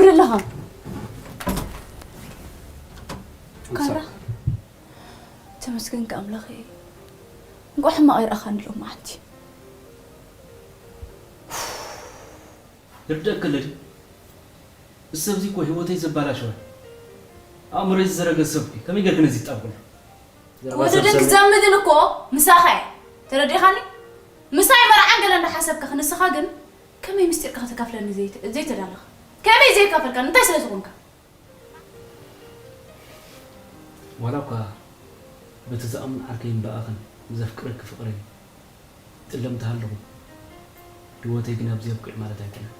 ኣለኻ ካራ። ተመስገን ኣምላኸይ። እንኳ ሕማቕ ኣይረኣኻኒ ሎም መዓንቲ። ይርደእክ ኣለዲ። እዚ ሰብዚ እኮ ህይወተይ ዘባላሸወ፣ ኣእምሮይ ዝዘረገ ሰብ እኮ እዩ። ከመይ ጌርክ ነዚ ትጣብቁሉ? ወደደን ክዘምትን እኮ ምሳኻ እየ። ተረዲኻኒ? ምሳይ መርዓን ገለ እንዳሓሰብካ ንስኻ ግን ከመይ ምስጢርካ ከተካፍለኒ ዘይተ- ዘይተዳለኻ? ከመይ ዘይካፈልካ? እንታይ ስለ ዝኾንካ? ዋላ እኳ በቲ ዝኣምን ዓርከይን ብኣኽን ዘፍቅረኪ ፍቕረይ ጥለም ተሃለኹ፣ ህይወተይ ግን ኣብዚ ኣብቂዑ ማለት ኣይኮነን።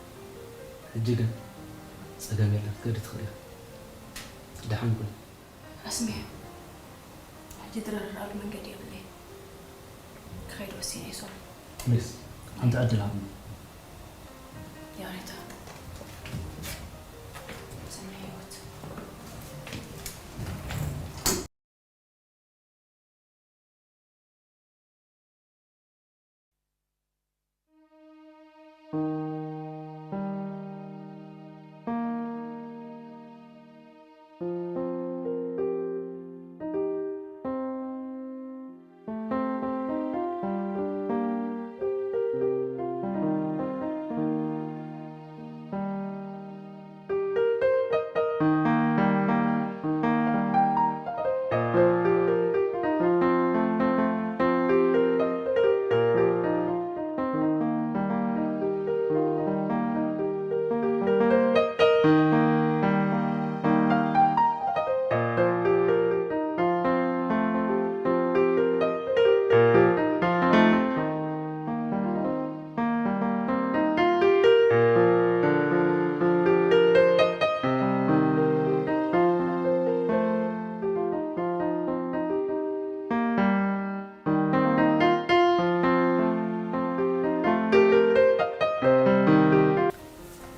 ሕጂ ግን ጸገም የለን፣ ክትከዲ ትኽእሊ ኢኺ። ደሓን ኩኒ። ኣስሜ፣ ሕጂ ድረርኣሉ መንገዲ የብለይን። ክኸይድ ወሲነ እየ ሶሪ። ፕሊስ፣ ሓንቲ ዕድል ሃብኒ። ያሬታ፣ ስነ ህይወት።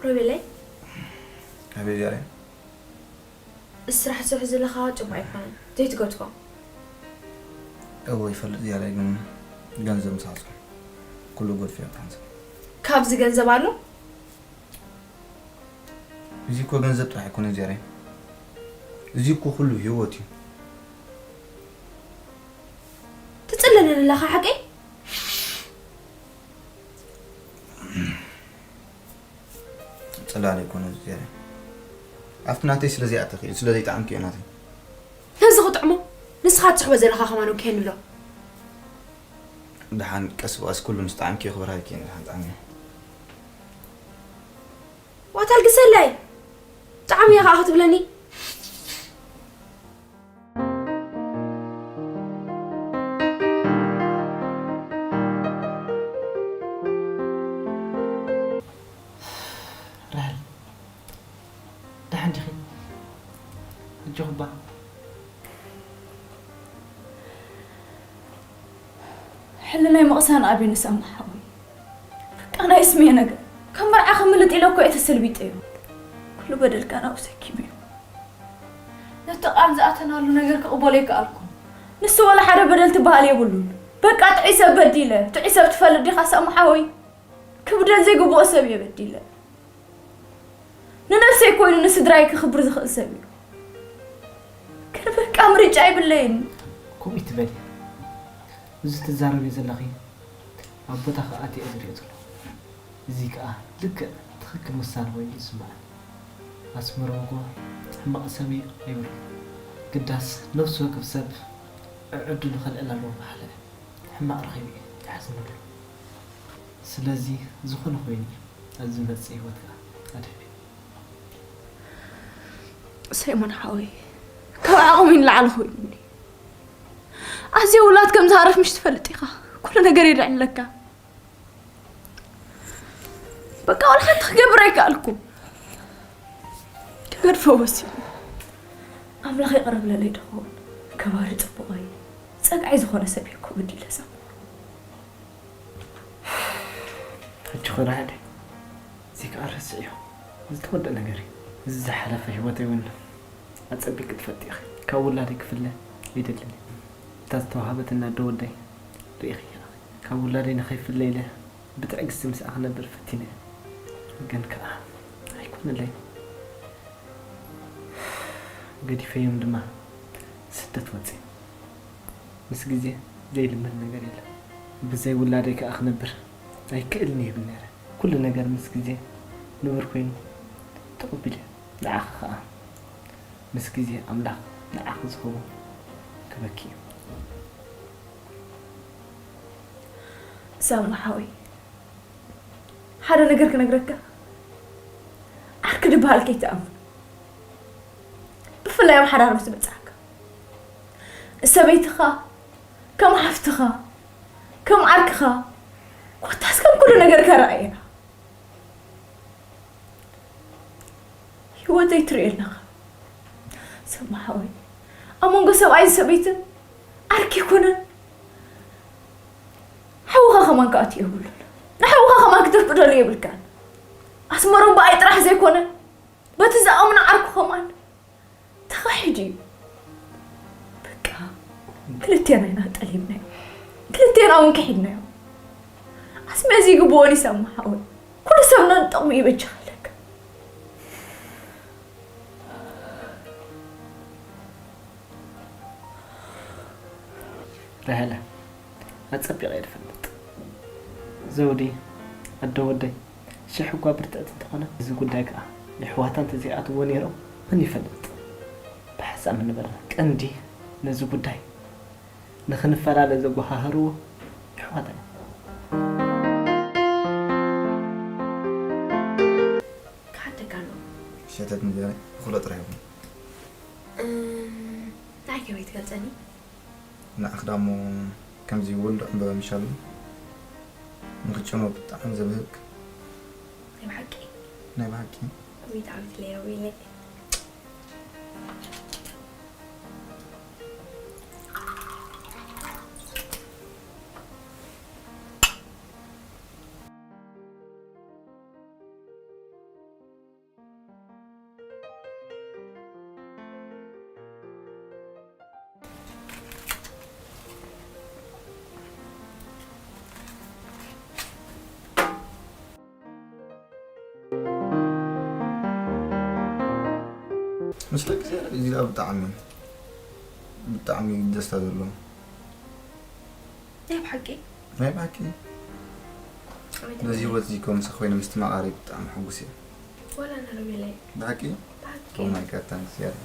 ሮቤለይ፣ ኣቤት ያሬ። እዚ ስራሕ ትሰርሖ ዘለኻ ጽቡቕ ኣይኮነን፣ ዘይትገድፎ። እወ ይፈልጥ ያሬ፣ ግን ገንዘብ ምሳሱ ኩሉ ጎድፍ ያጣንዘ። ካብዚ ገንዘብ ኣሎ? እዚ እኮ ገንዘብ ጥራሕ ኣይኮነን ያሬ፣ እዚ እኮ ኩሉ ህይወት እዩ። ትጽለለኒ ኣለኻ ሓቀይ? ጽላለ ኣይኮነ ዝገረ ኣብቲ ናተይ ስለ ዘይኣተኺ እዩ፣ ስለ ዘይጠዓምኪ እዩ ናተይ። ነዚ ክጥዕሞ ንስኻ ትስሕቦ ዘለኻ ከማን ወኪሀ ንብሎ። ደሓን ቀስ ብቐስ ኩሉ ምስ ጠዓምኪ ክበርሃልኪ እየ፣ ደሓን ጠዓሚ። ዋታል ግሰላይ ጠዓሚ እያ ከዓ ክትብለኒ። ራሄል፣ ደሓን ዲኺ? ኣጆኺ እባ። ሕልናይ ምቕሳን ኣብዩኒ ሳሚ ሓወይ። በቃ ናይ ስሜ ነገር ካብ መርዓ ከምልጥ ኢለ እኮ እየ ተሰልቢጠዮ። ኩሉ በደል ካን ኣብኡ ሰኪመዮ። ነቲ ቃል ዝኣተናሉ ነገር ክቕበሎ ኣይከኣልኩን። ንሱ ወላ ሓደ በደል ትበሃል የብሉን። በቃ ጥዑይ ሰብ በዲለ። ጥዑይ ሰብ ትፈልጥ ዲኻ ሳሚ ሓወይ? ክብደል ዘይግብኦ ሰብ እየ በዲለ። ንነብሰይ ኮይኑ ንስድራይ ክኽብር ዝኽእል ሰብ እዩ። ግን በቃ ምርጫ የብለይን። ከምኡ ይትበሊ። እዚ ትዛረብዮ ዘለኺ ኣብ ቦታኺ ኣትየ እየ ዝሪኦ ዘለኹ። እዚ ከኣ ልክዕ ትኽክል ውሳነ ኮይኑ እዩ ዝስምዓኒ። ኣስመሮም እኮ ሕማቕ ሰብ እዩ ኣይብሉን። ግዳስ ነፍሲ ወከፍ ሰብ ዕዕድሉ ከልዕል ኣለዎ በሃላይ። ሕማቕ ረኺቡ እዩ ዝሓዝነሉ። ስለዚ ዝኾነ ኮይኑ ኣብዚ ዝመጽእ ህይወትካ ኣድሕን። ሳይሞን ሓወይ ካብ ዓቕመይ ንላዕሊ ኮይኑኒ። ኣዝየ ውላድ ከም ዝሃረፍ ምሽ ትፈልጥ ኢኻ። ኩሉ ነገር የድዕለካ። በቃ ዋላ ሓንቲ ክገብር ኣይከኣልኩ። ክገድፎ ወሲኑ። ኣምላኽ ይቕረ ብለለይ ዶ ኸውን? ከባሪ ጽቡቐይ ጸግዓይ ዝኾነ ሰብ እየ እኮ በዲለ ሳሚ። ሕጂ ኾነ ሓደ እዚ ከኣ ረስዕዮ። ዝተወደኣ ነገር እዩ። እዚ ዝሓለፈ ህይወተይ እውን ኣጸቢቂ ትፈልጢ ኢኺ። ካብ ውላደይ ክፍለ ኣይደልን እየ። እታ ዝተዋሃበትና ኣደ ወደይ ርኢኺ ኢኺ። ካብ ውላደይ ንኸይፍለ ኢለ ብትዕግስቲ ምስኣ ክነብር ፈቲነ እየ። ግን ከኣ ኣይኮነለይን። ገዲፈዮም ድማ ስደት ወፅእ። ምስ ግዜ ዘይልመድ ነገር የለን። ብዘይ ውላደይ ከኣ ክነብር ኣይክእልን ይብል ነይረ። ኩሉ ነገር ምስ ግዜ ንቡር ኮይኑ ተቐቢለ። ንዓኺ ከኣ ምስ ግዜ ኣምላኽ ንዓኺ ዝኸውን ክበኪ እዩ። ሳሙ ሓወይ፣ ሓደ ነገር ክነግረካ። ዓርኪ ዝበሃል ከይትኣምን። ብፍላይ ኣብ ሓዳር ምስ በጻሕካ። ንሰበይትኻ ከም ሓፍትኻ፣ ከም ዓርክኻ፣ ኮታስ ከም ኩሉ ነገርካ ረኣያ። ህይወተይ ትሪኦ ኣለኻ። ሳሙ ሓወይ፣ ኣብ መንጎ ሰብኣይን ሰበይትን ዓርኪ ኣይኮነን። ሓውኻ ከማን ክኣቱ የብሉን። ንሓውኻ ከማን ክተፍቅደሉ የብልካን። ኣስመሮም ብኣይ ጥራሕ ዘይኮነ፣ በቲ ዝኣምኖ ዓርኩ ከማን ተኻሒዱ እዩ። በቃ፣ ክልቴና ኢና ጠሊምናዮ። ክልቴና እውን ክሒድናዮ። ኣስመዚ ይግብኦን እዩ ሳሙ ሓወይ። ኩሉ ሰብ ነንጠቕሙ ይበጅኻለካ። ራሄላ፣ ኣጸቢቐ እየ ዝፈልጥ። ዘውዲ፣ ኣደ ወደይ፣ ሽሕ እኳ ብርትዕቲ እንተኾነት፣ እዚ ጉዳይ ከኣ የሕዋታ እንተዘይኣትዎ ነይሮም፣ መን ይፈልጥ? ብሓሳብ ምንበርና። ቀንዲ ነዚ ጉዳይ ንኽንፈላለ ዘጓሃህርዎ የሕዋታ እዮም። ክሓተካ ኣሎ። ሸተት ንገረኝ፣ እኹሎ ጥራሕ ይኹን። እም፣ ንዓይ ከመይ ትገልጸኒ? ንዓኽ ዳሞ ከምዚ ውልዶ ዕምበባ ምሻሉ ንኽጨኖ ብጣዕሚ ዘብህግ። ናይ ብሓቂ? ናይ ብሓቂ። ብጣዕሚ ትለየው ኢለ። ምስ ደቂ እግዚኣብሔር እዚኣ ብጣዕሚ ብጣዕሚ ደስታ ዘለዎ ናይ ብሓቂ? ናይ ብሓቂ ነዚ ህይወት እዚ ከም ምሳኺ ኮይነ ምስትመቓረይ ብጣዕሚ ሕጉስ እየ። ወላ ነረቢለይ ብሓቂ ብሓቂ Oh my god, thanks, yeah.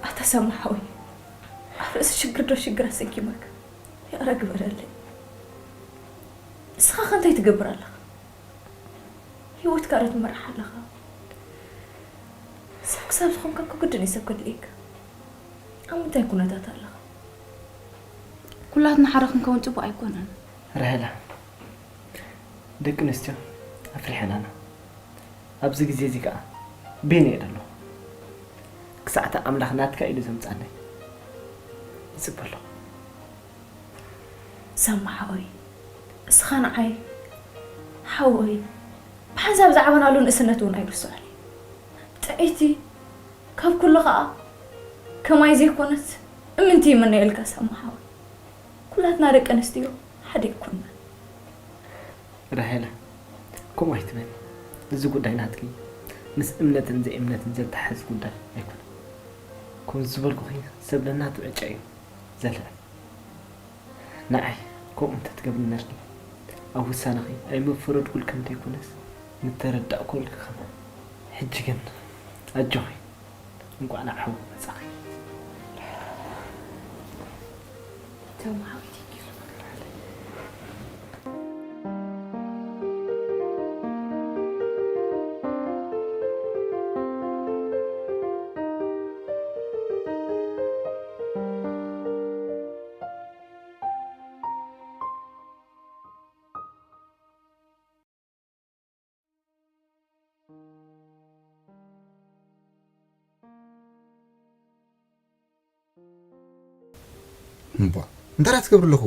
ኣታ ሳሙ ሓወይ፣ ኣብ ርእሲ ሽግር ዶ ሽግር ኣሰኪመካ? ይቕረ ግበረለይ። ንስኻ ከ እንታይ ትገብር ኣለኻ? ህይወትካ ዶ ትመርሕ ኣለኻ? ሰብ ክሳብ ዝኾንካ እኮ ግድን እዩ ሰብ ከድልየካ። ኣብ ምንታይ ኩነታት ኣለኻ? ኩላትና ሓደ ክንከውን ጽቡቕ ኣይኮነን። ራሄላ፣ ደቂ ኣንስትዮ ኣፍሪሐናና። ኣብዚ ግዜ እዚ ከኣ በይነይ እየ ዘለኹ። ክሳዕቲ ኣምላኽ ናትካ ኢሉ ዘምጻለይ ይጽበ ኣለኹ። ሳሙ ሓወይ፣ እስኻ ንዓይ ሓወይ ብሓንሳብ ዝዓበናሉ ንእስነት እውን ኣይርስዖን እየ። ጥዕይቲ ካብ ኩሉ ኸኣ ከማይ ዘይኮነት እምንቲ ይምነየልካ ሳሙ ሓወይ። ኩላትና ደቂ ኣንስትዮ ሓደ ኣይኮንና። ራሄላ፣ ከምኡ ኣይትበል። እዚ ጉዳይ ናትኪ ምስ እምነትን ዘይእምነትን ዘተሓዝ ጉዳይ ኣይኮነን። ከም ዝበልኩኺ ሰብ ነናቱ ዕጫ እዩ ዘልዕል። ንዓይ ከምኡ እንተትገብሪ ነርኪ ኣብ ውሳነኺ ኣይምፈረድኩልክን እንተይኮነስ ምተረዳእኩልኪ ከማን። ሕጂ ግን ኣጆኺ። እንኳዕ ናብ ሓዊ መጻኺ። ተማሃዊት ይግዙ። እምቧ እንታይ ደኣ ትገብሪ ኣለኹ?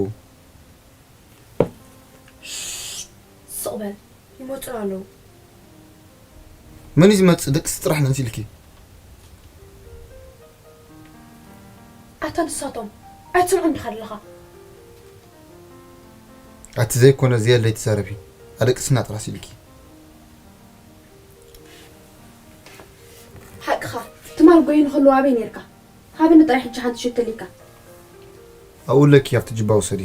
ስቕ በል፣ ይመፁና ኣለዉ። መን እዩ ዝመፅእ? ደቅሲ ጥራሕ ነን ሲልኪ። ኣታ ንሳቶም ኣይትሰምዖም ዲኻ ኣለኻ? ኣቲ ዘይኮነ ዘየለ ኣይትዛረቢ። ኣደቅስና ጥራሕ ሲልኪ። ሓቅኻ፣ ትማል ጎይኑ ከለዉ ኣበይ ነርካ? ሃብኒ ጥራይ ሕጂ ሓንቲ ሽቶ ልካ። ኣብኡ ኣለኪ፣ ኣብቲ ጅባ ውሰዲ።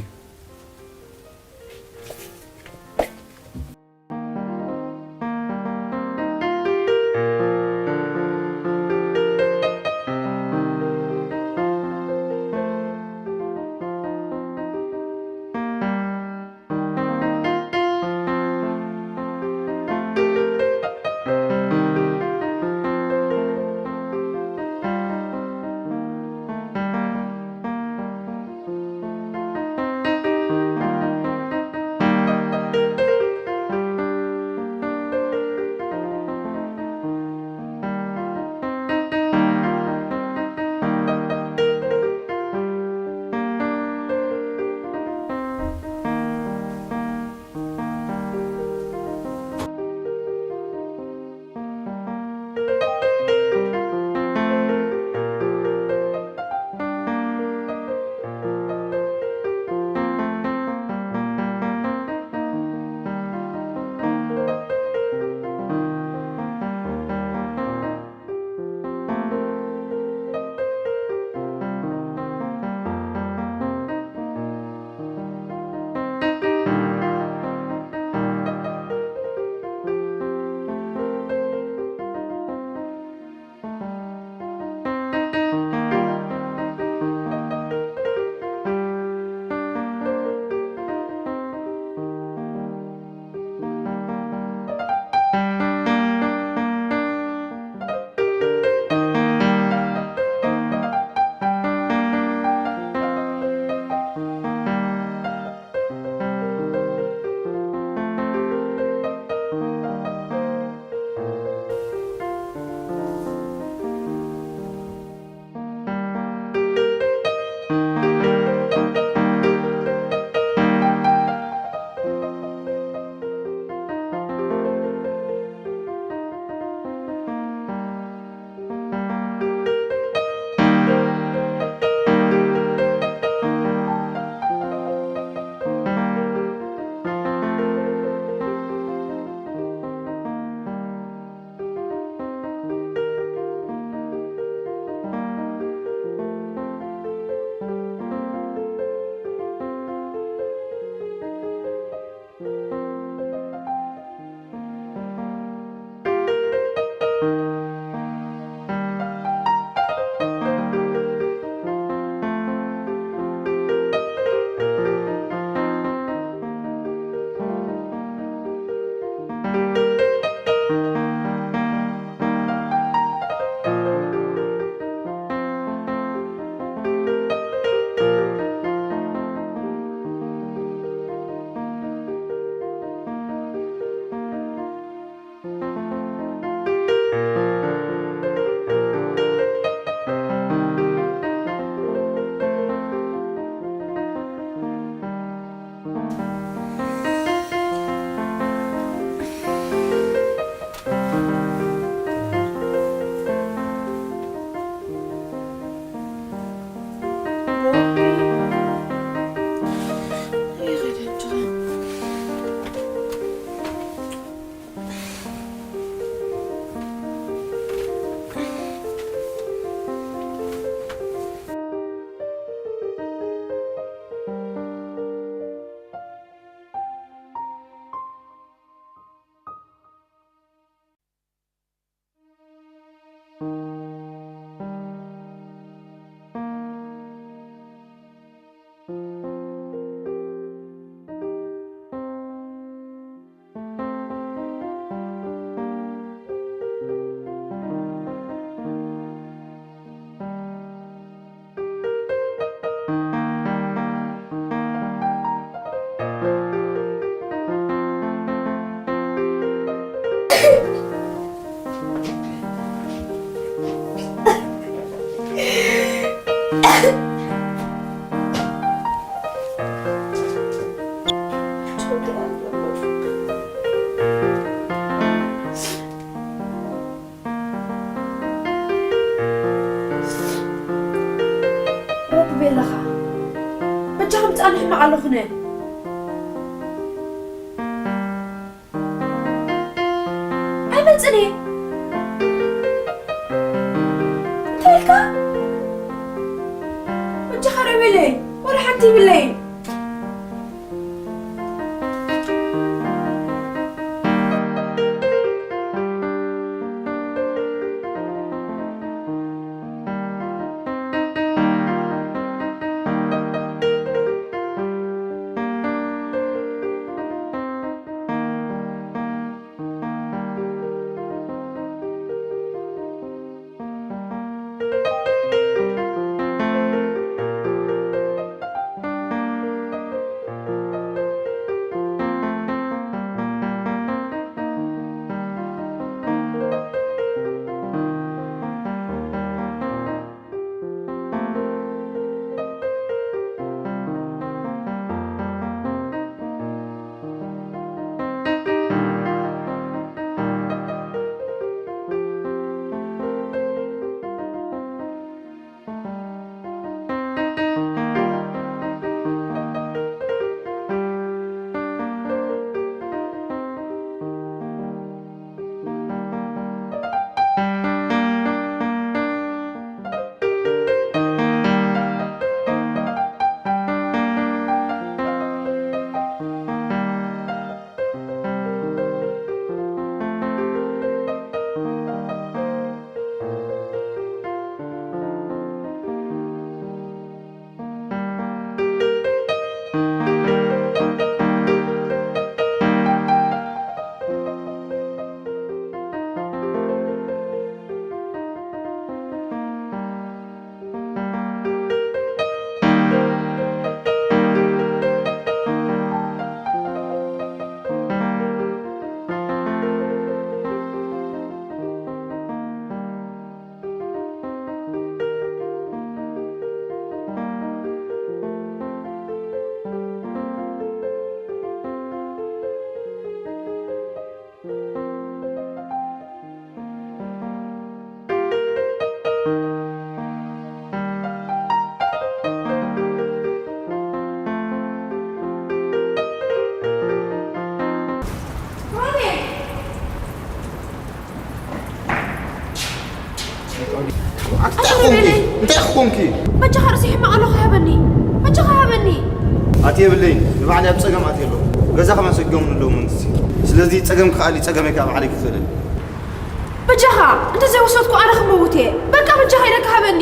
ኣለኹነ። ኣይመጽእን እየ። እንታይ ኢልካ? በጃኻ ሮቤለይ፣ ወላ ሓንቲ ይብለይን። ኣታ እንታይ ኾንኪ? በጃኻ ርእሲ ሕማቕ ኣሎ ሃበኒ። በጃኻ ሃበኒ። ኣቲ የብለይን፣ ንባዕሊ ኣብ ጸገም ኣትየ ኣለኹ። ገዛ ከማን ሰጊኦም ኣለዉ መንግስቲ። ስለዚ ጸገም ክኣሊ ጸገመይ ከኣ ባዕለይ ክኽእል። በጃኻ እንተ ዘይወሰድኩ ኣነ ክመውት እየ። በቃ በጃኻ ኢለካ ሃበኒ።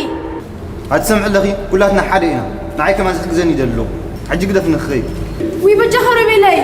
ኣትሰምዕ ኣለኺ፣ ኩላትና ሓደ ኢና። ንዓይ ከማን ዝሕግዘኒ ይደሊ ኣለኹ። ሕጂ ግደፍኒ ክኸይድ። ውይ በጃኻ ሮቤለይ።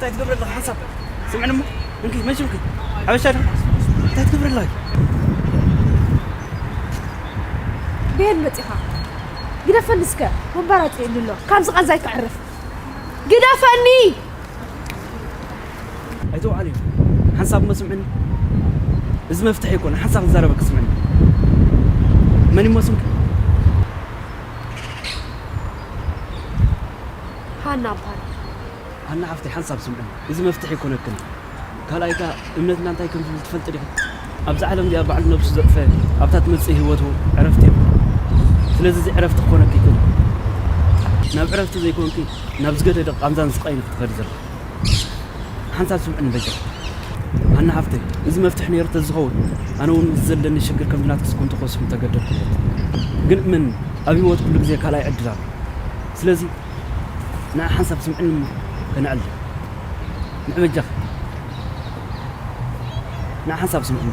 እንታይ ትገብሪ ኣለኻ ሓንሳብ? ስምዕኒ እሞ። እንኪ፣ መን ሽምኪ? ሓበሻ ዶ? እንታይ ትገብሪ ኣለኺ? ብሄን መጺኻ? ግደፈኒ እስከ፣ መባራጭ የብሉ ኣሎ። ካብዚ ቃንዛ ኣይተዕርፍ። ግደፈኒ! ኣይተውዓል እዩ። ሓንሳብ እሞ ስምዕኒ። እዚ መፍትሒ ኣይኮነ። ሓንሳብ ክዛረበኪ ስምዕኒ። መን እሞ ስምኪ? ሃና እበሃል። ሃና ሓፍተይ፣ ሓንሳብ ስምዕኒ፣ እዚ መፍትሒ ኣይኮነክን። ካልኣይ ከኣ እምነትና እንታይ ከም ዝብል ትፈልጢ ዲኺ? ኣብዛ ዓለም እዚኣ ባዕሉ ነብሱ ዘጥፈ ኣብታ ትመጽእ ህይወቱ ዕረፍቲ እዩ። ስለዚ እዚ ዕረፍቲ ክኾነኪ ይክእል። ናብ ዕረፍቲ ዘይኮንኪ ናብ ዝገደደ ቃንዛን ስቃይን ክትኸዲ ዘለኺ። ሓንሳብ ስምዕኒ በጃ። ሃና ሓፍተይ፣ እዚ መፍትሒ ነይሩ ተዝኸውን ኣነ እውን ምስ ዘለኒ ሽግር ከምዚ ናትኪስ ኮንተ ክወስድ ምተገደድኩ ነይረ። ግን እመን ኣብ ህይወት ኩሉ ግዜ ካልኣይ ዕድል ኣሎ። ስለዚ ንዓ ሓንሳብ ስምዕኒ እሞ ከነዕልል። ንዕ በጃኺ። ንዓ ሓንሳብ ስምዕኒ።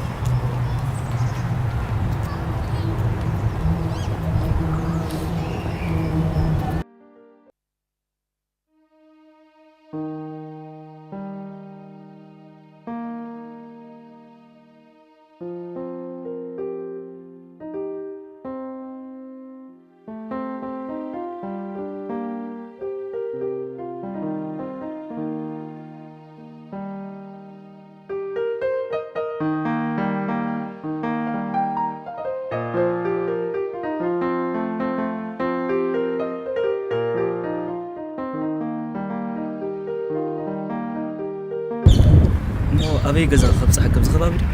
እሞ ኣበይ ገዛ ከብጽሓ? ኣብዚ ከባቢ ድዩ?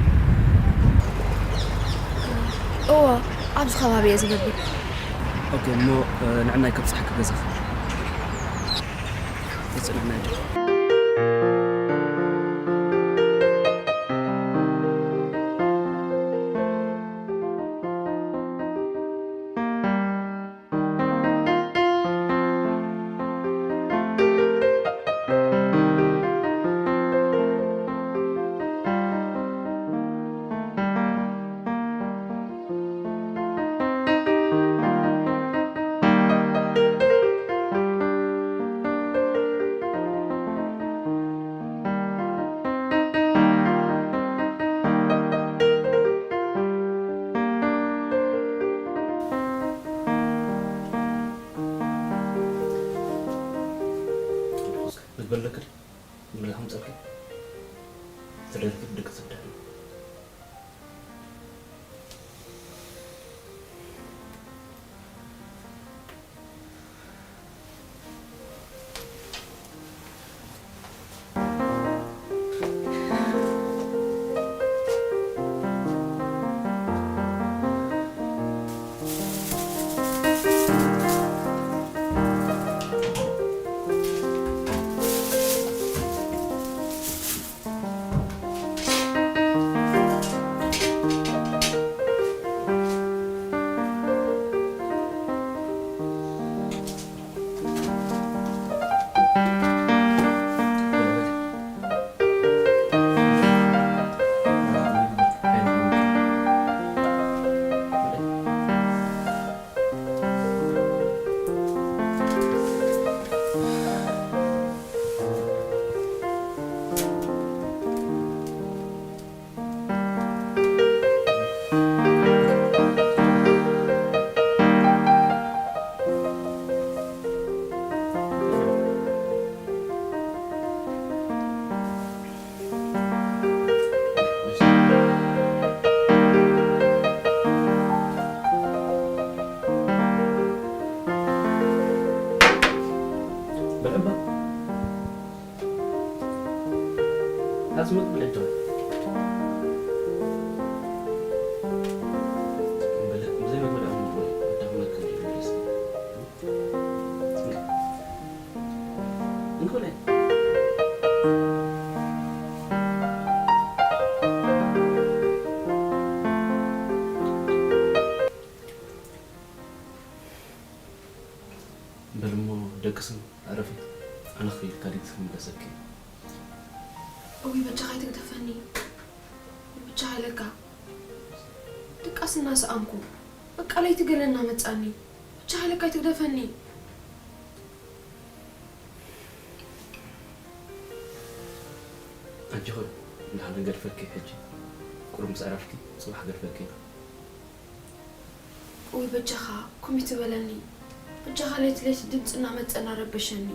እወ፣ ኣብዚ ከባቢ እየ ዝነብር። ኦኬ፣ እሞ፣ እ፣ ንዕናይ ከብጽሓ ገዛኻ። ብልዕባ ኣዝመት ብልዕቶ ብልዕ ብዘይ መግበሪ ኣምቦ ወዳም መግብ ይመለስ። እንኮላይ በልሞ ደቅስን ኣረፊ ኣነ ክይድ ካሊት ክምለሰኪ። እውይ በጃኻ ኣይትግደፈኒ። በጃኻ ኢለካ። ድቃስና ሰኣንኩ። በቃ ለይቲ ገለና መጻኒ። በጃኻ ኢለካ ኣይትግደፈኒ። ኣጆኺ፣ ንሓደ ገድፈኪ ሕጂ። ቁሩብ ምስ ኣረፍኪ፣ ጽባሕ ገድፈኪ። እውይ በጃኻ፣ ኮሚት በለኒ። በጃኻ ለይቲ ለይቲ ድምፂ እናመፀ እናረበሸኒ።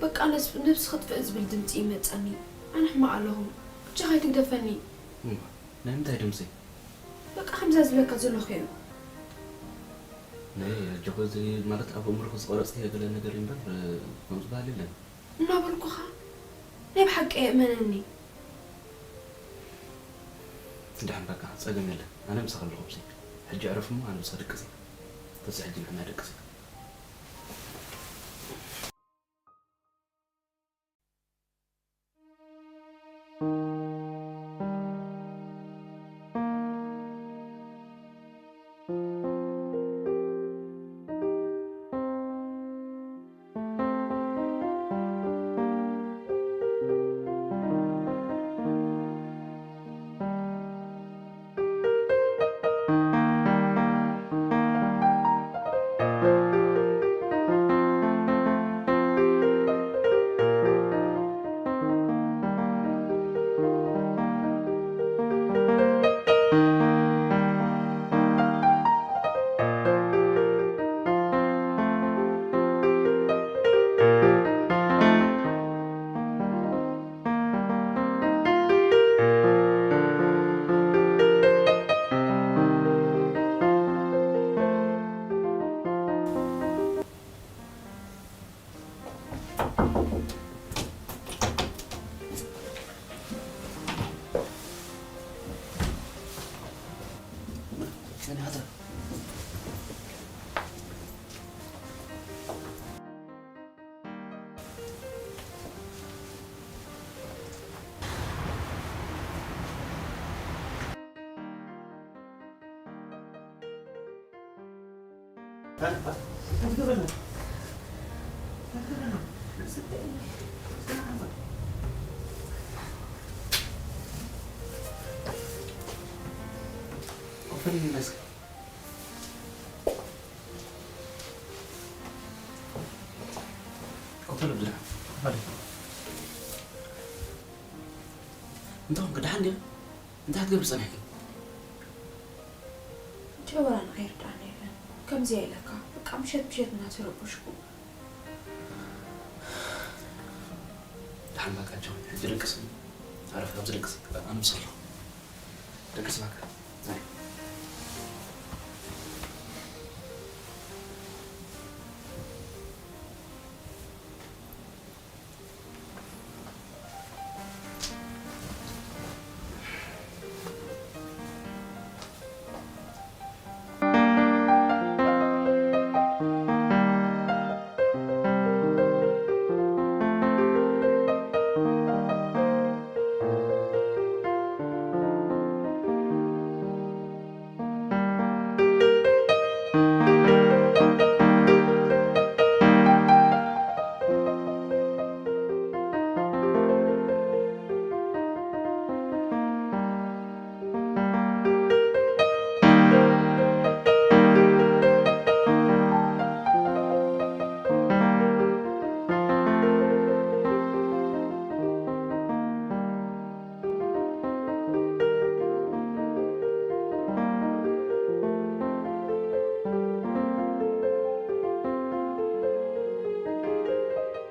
በቃ ነብስ-፣ ነብሲ ክጥፍእ ዝብል ድምፂ ይመፀኒ። ኣነ ሕማቕ ኣለኹ። በጃኻ ኣይትግደፈኒ። እምባ፣ ናይ ምንታይ ድምፂ? በቃ ከምዛ ዝብለካ ዘለኹ እዩ። ናይ ኣጆኺ፣ እዚ ማለት ኣብ ኣእምሮኺ ዝቐረፅክዮ ገለ ነገር እዩ እምበር፣ ከምኡ ዝበሃል የለን። እናበልኩኻ ናይ ብሓቂ እመነኒ። ደሓን በቃ ጸገም የለን። ኣነ ምሳኺ ኣለኹ። ሕጂ ዕረፊ እሞ ኣነ ምሳኺ ድቅሲ። ተዚ ሕጂ ንሕና ደቅሲ። እንተኾንክ ደሓን ድያ? እንታይ ክትገብሪ ጸኒሕኪ? ጀበራን ኣይርዳእን የለን። ከምዚኣ ኢለካ፣ በቃ ምሸት ምሸት እናተረበሽኩ። ደሓን በቃ ጆን፣ ሕጂ ደቅሲ። ዓረፍ ኣብዚ ደቅሲ። ኣነ ምስ ኣለኹ። ደቅሲ በቃ። ኣይ።